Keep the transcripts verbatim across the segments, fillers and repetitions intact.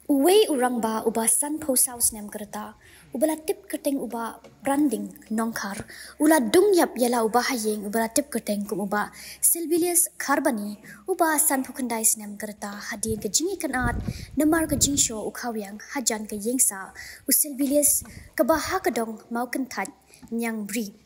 Uwei u rangbah uba sanphew saw snem ka rta, uba la tip kyrteng u Bah Pranding Nongkhar, u la dung ïap ïa la u bahaïing uba la tip kyrteng kum u Bah Silvilius Kharbani, uba sanphew khyndai snem ka rta, hadien ka jingïakynad namar ka jingshoh u khawiang hajan ka ïingsah u Silvilius, kaba ha ka dong Mawkynthait Niangbri.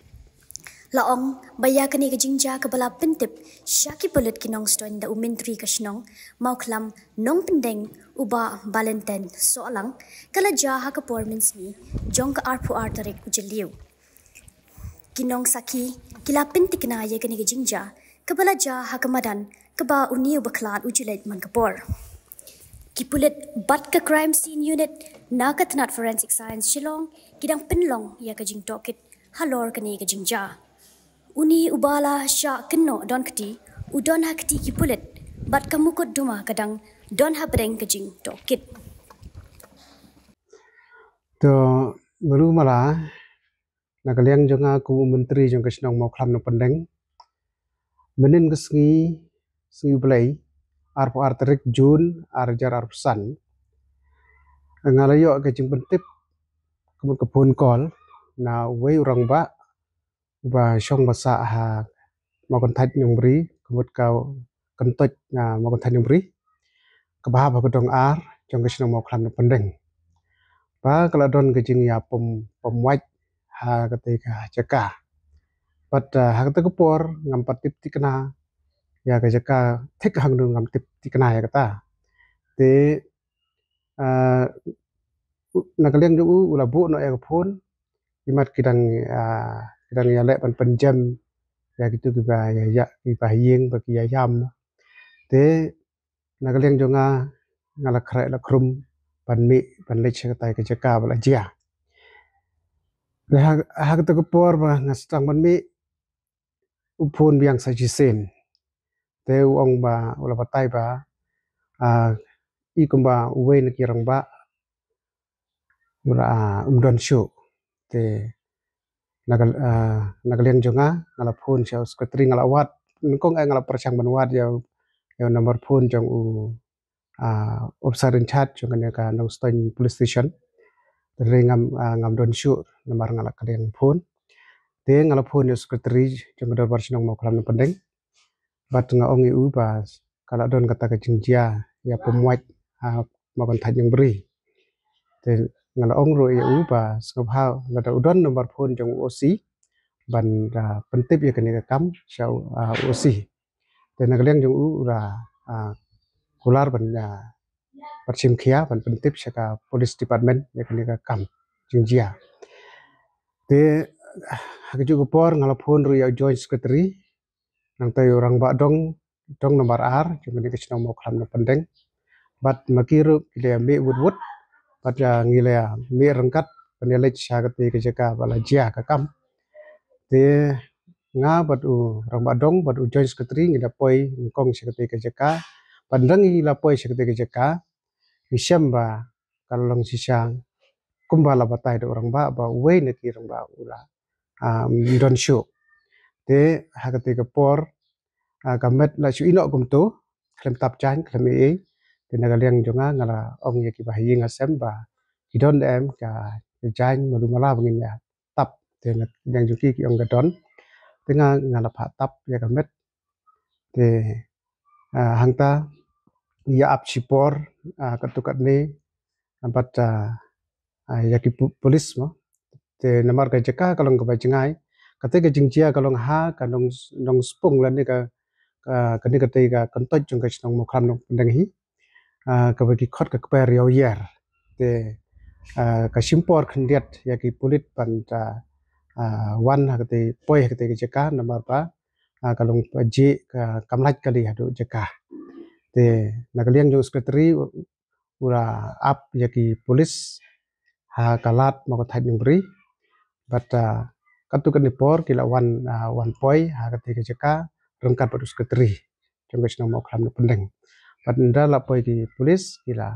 La ong ba ïa kane ka jingjia kaba la pyntip sha ki pulit ki nongstoiñ da u Myntri ka shnong Mawkhlam Nongpyndeng u Bah Valentine Sohlang, ka la jia ha ka por mynsngi jong ka arphew ar tarik u Jylliew. Ki nongsakhi ki la pyntikna ïa kane ka jingjia kaba la jia ha ka madan kaba une u bakhlad u ju leit man ka por. Ki pulit bad ka Crime Scene Unit na ka tnat Forensic Science Shillong ki dang pynlong ïa ka jingtohkit halor kane ka jingjia. Une uba la shah kynnoh don kti u don ha kti ki pulit, bad ka mukotduma ka dang don hapdeng ka jingtohkit. To, malu mala, na ka liang jong nga kum u Myntri jong ka shnong Mawkhlam Nongpyndeng, mynnin ka sngi, sngi U Blei, arphew ar tarik Jun, ar hajar arphew san, nga la ïoh ka jingpyntip, ka mut ka phone call na uwei u rangbah uba shong ba sah ha Mawkynthait Niangbri, ka mut ka Kyntoit na Mawkynthait Niangbri, kaba hap ha ka dong ar jong ka shnong Mawkhlam Nongpyndeng. Ba ka la don ka jingïapom, pom wait ha katei ka jaka. Bad, ah, ha katei ka por ngam pat tip tikna ïa ka jaka thik hangno, ngam tip tikna ïa kata. Te, ah, u-, na ka liang jong u, u la buh noh ïa ka phone, imat ki dang, ah, ki dang ïaleh ban pynjem ïa kitu kiba ïa, ïa, kiba ïing ba ki ïa ïam. Te na ka liang jong nga, nga la khreh la khrum ban mih ban leit sha katei ka jaka ba la jia. Te ha, ha katei ka por ba nga sdang ban mih, u phone biang sa shisien. Te u ong ba, u la batai ba, ah, i kumba uwei na ki rangbah u la, ah, um don shuh. Te na ka, ah, na ka liang jong nga, nga la phone sha u secretary, nga la wad, nyngkong eh nga la pyrshang ban wad ïa, ïa u number phone jong u, ah, officer in charge jong kane ka Nongstoiñ Police Station. Te ngam, ah, ngam don shuh namar nga la kadiang phone. Te nga la phone ïa u secretary jong ka Dorbar Shnong Mawkhlam Nongpyndeng. Bad nga ong ïa u ba ka la don kata ka jingjia ïapom wait ha Mawkynthait Niangbri. Te nga la ong ruh ïa u ba sngewbha lada u don number phone jong u O C ban, ah, pyntip ïa kane ka kam sha u, ah, O C. Te na ka liang jong u, u la, ah, kular ban, ah, ban shim khia ban pyntip sha ka police department ïa kane ka kam jingjia. Te ha kajuh ka por nga la phone ruh ïa u joint secretary, nangta ïa u rangbah dong, dong number ar jong kane ka shnong Mawkhlam Nongpyndeng. Bad ma ki ruh ki la mih wut wut, bad, ah, ngi la mih ryngkat ban ïa leit sha katei ka jaka ba la jia ka kam. Te nga bad u rangbah dong bad u joint secretary ngi la poi nyngkong sha katei ka jaka. Bad haba ngi la poi sha katei ka jaka, ngi shem ba ka la long shisha kumba la batai da u rangbah ba uwei na ki rangbah u la, ah, um don shuh. Te ha katei ka por, ah, ka met la shu ïeh noh kumto, khlem tap jaiñ, khlem ei ei. Te na ka liang jong nga, nga la ong ïa ki bahaïing hasem ba ki don em ka, ka jaiñ malu mala ba ngin ïa tap. Te na ka liang jong ki, ki ong ka don. Te nga, nga la phah tap ïa ka met. Te, ah, hangta ïa ap shipor, ah, katto katne, ah, bad, ah, ah, ïa ki pu-, pulit mo. Te namar ka jaka ka long kaba jngai, katei ka jingjia ka long ha ka nong, nongspung lane ka, ka, kane katei ka Kyntoit jong ka shnong Mawkhlam Nongpyndeng hi, ah, kaba ki khot ka kper Ïawïar. Te, ah, ka shim por khyndiat ïa ki pulit ban, ah, ah, wan ha katei, poi ha katei ka jaka namar ba, ah, ka long ba jih ka kam lait kali haduh jaka. Te na ka liang jong u secretary u, u la ap ïa ki pulit ha ka lad Mawkynthait Niangbri. Bad, ah, katto katne por ki la wan, ah, wan poi ha katei ka jaka ryngkat bad u secretary jong ka shnong Mawkhlam Nongpyndeng. Bad ynda la poi ki pulit ki la,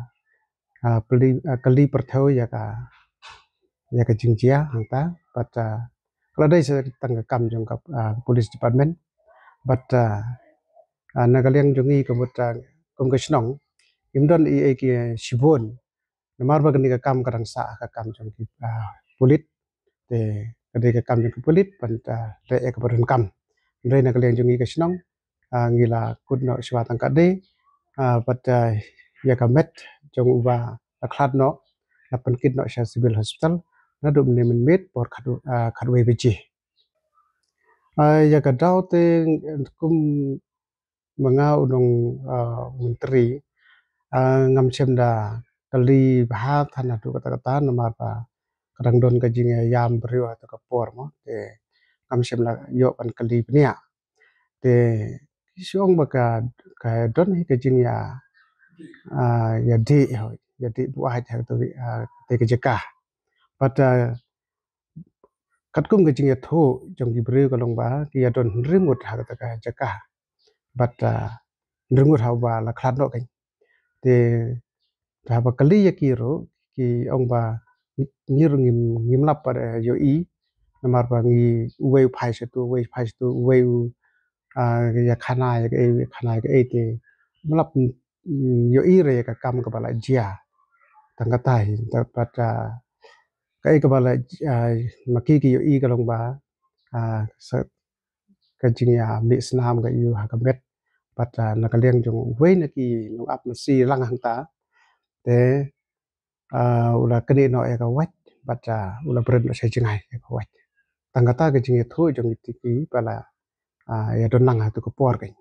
ah, pli, ah, kylli pyrthew ïa ka, ïa ka jingjia hangta, bad, ah, ka la dei sa tang ka kam jong ka, ah, police department. Bad, ah, ah, na ka liang jong ngi ka mut, ah, kum ka shnong, ngim don ei ei ki shibun Namar ba kane ka kam ka dang sah ka kam jong ki pulit. Te ka dei ka kam jong ki pulit ban leh ïa kaba donkam. Hynrei na ka liang jong ngi ka shnong ngi la kut noh shuwa tang ka dei bad ïa ka met jong uba la khlad noh la pynkit noh sha Civil Hospital naduh mynne mynmiet por khatwei baje. Ïa ka daw te kum ma nga u nong myntri ngam shym da kylli bha than haduh katta katta namar ba ka dang don ka jingïaïam briew ha kata ka por mo te ngam shym la ïoh ban kylli bniah. Te ki shu ong ba ka don hi ka jingïa ïa dih ïa dih buaid ha kata ka jaka. Bad katkum ka jingïathuh jong ki briew ka long ba ki ïa don hynriew ngut ha kata ka jaka bad hynriew ngut ha uba la khlad noh kein. Te haba kylli ïa ki ruh ki ong ba ngi ruh ngim lap pat ïohi namar ba ngi uwei u phai shatu uwei u phai shatu uwei u ïa khana ïa kaei ïa khana ïa kaei te ngim lap ïohi re ïa ka kam kaba la jia. Tang kata hi bad kaei kaba la ma ki ki ïohi ka long ba ka jingïa mih snam ka ïu ha ka met bad na ka liang jong uwei na ki nongap masi lang hangta te u la knieh noh ïa ka wait bad u la bret noh sha jngai ïa ka wait. Tang kata ka jingïathuh jong ki te ki ba la ïa don lang ha tu ka por kein.